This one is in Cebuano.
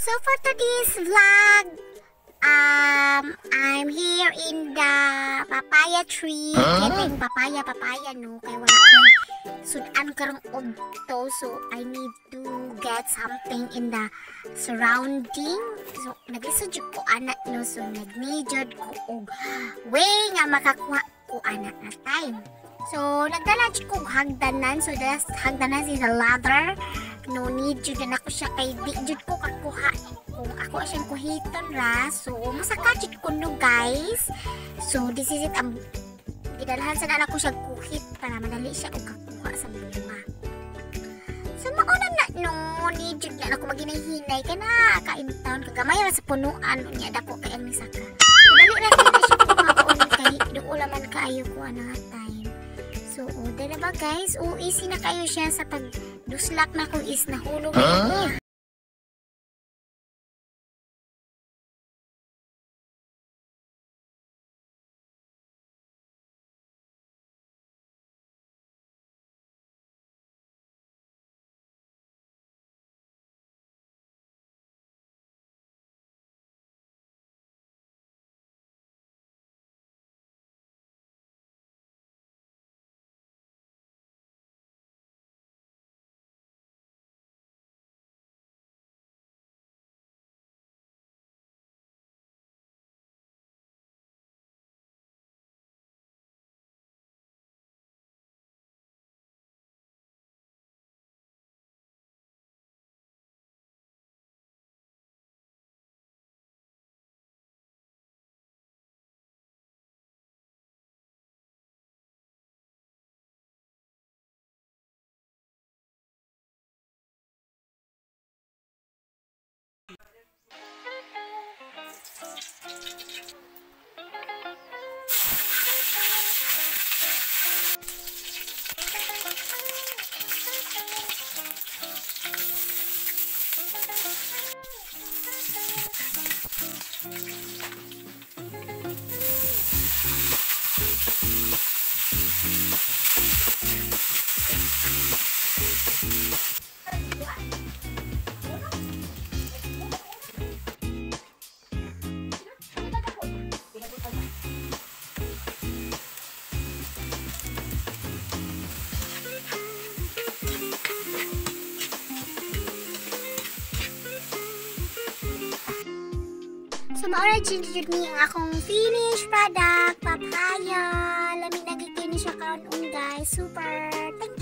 So for today's vlog, I'm here in the papaya tree, getting papaya, papaya, no, kay wala ko'y sudan karong udto, so I need to get something in the surrounding. So naglisod jud ko ana, no, so nag-need jud ko og way nga makakuha ko ana na time. So nagdala jud ko og hagdanan, so the hagdanan is a ladder. No need jud na nako siya kay di jud ko kakuha kung ako siyang kuhiton ra, so masaka jud ko, no, guys. So this is it, ang gidalhan sa na ako siya kuhit para madali siya og kakuha sa bunga. So mauna na, no, need jud na ako maghinay-hinay kay na kain taon kagamay ra sa punuan unya dako kay ang misaka. So, dali ra kay na siya kuhaon kay duol man kaayo ko ana nga time. So oh, dala ba, guys? Oh, easy na kayo siya sa pagduslak na kung is nahulog na niya. So maura jud ni ang akong finished product, papaya. Lami na gyud kaayo ni siya kaon, guys. Super. Thank